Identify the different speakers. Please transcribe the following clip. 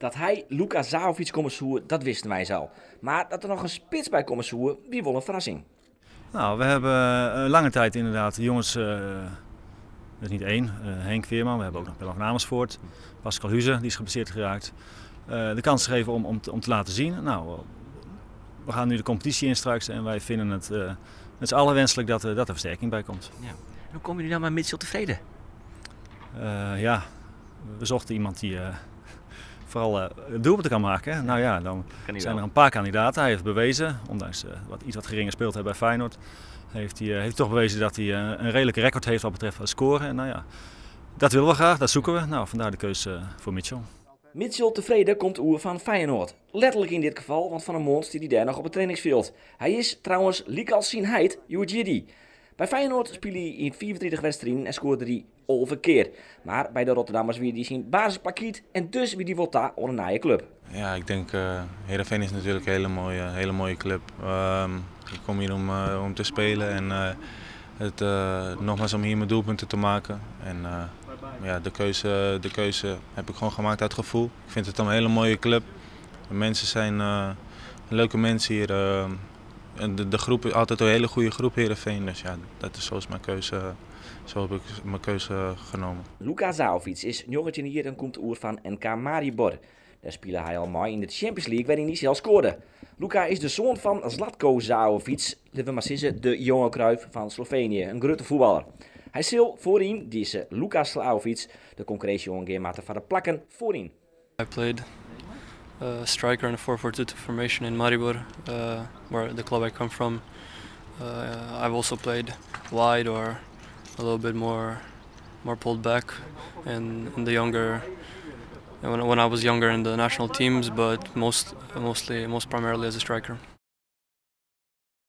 Speaker 1: Dat hy, Luka Zahovic, komme soe, dat wisten wy al. Mar dat der noch in spits by komme soe, wie wol in ferrassing.
Speaker 2: Nou, we hebben lange tijd inderdaad jongens, dat is niet één, Henk Veerman, we hebben ook nog Pelle van Amersfoort, Pascal Huze, die is geblesseerd geraakt, de kans gegeven om te laten zien. Nou, we gaan nu de competitie in straks en wij vinden het met z'n allen wenselijk dat er versterking bij komt.
Speaker 1: Ja. Hoe komen jullie dan met Mitchell te vrede?
Speaker 2: Ja, we zochten iemand die vooral doelpunten kan maken. Nou ja, dan
Speaker 1: Kan hij
Speaker 2: zijn
Speaker 1: wel.
Speaker 2: Er een paar kandidaten. Hij heeft bewezen, ondanks iets wat geringer speelt bij Feyenoord, heeft toch bewezen dat hij een redelijke record heeft wat betreft het scoren. En nou ja, dat willen we graag, dat zoeken we. Nou, vandaar de keuze voor Mitchell.
Speaker 1: Mitchell te Vrede komt oer fan Feyenoord. Letterlik yn dit gefal, want fan 'e moarn stiet hy dêr noch op it trainingsfjild. Hy is trouwens, lykas syn heit, hjoed. By Feyenoord spile hy yn 35 wedstriden en skoarde hy 11 kear. Mar by de Rotterdammers wie hy syn basisplak kwyt en dus wie hy wol ta oan in nije klup.
Speaker 3: Ja, ik denk, Heerenveen is natuurlijk een hele mooie club. Ik kom hier om te spelen en nogmaals om hier mijn doelpunten te maken. En ja, de keuze heb ik gewoon gemaakt uit gevoel. Ik vind het een hele mooie club. De mensen zijn leuke mensen hier. En de groep is altijd een hele goede groep, Heerenveen. Dus ja, dat is zoals mijn keuze, zo heb ik mijn keuze genomen.
Speaker 1: Luka Zahovic is 19 jier en komt oer fan NK Maribor. Dêr spile hy al mei yn de Champions League, wêryn't hy sels skoarde. Luka is de soan fan Zlatko Zahovic, litte we mar sizze, de jonge Cruijff fan Slovenië, in grutte fuotballer. Hy sil foaryn, dizze Luka Zahovic, de konkurrinsje oangean moatte foar de plakken foaryn.
Speaker 4: I played striker in a 4-4-2 formation in Maribor, where the club I come from. I've also played wide or a little bit more pulled back in the younger, when I was younger in the national teams, but most primarily as a striker.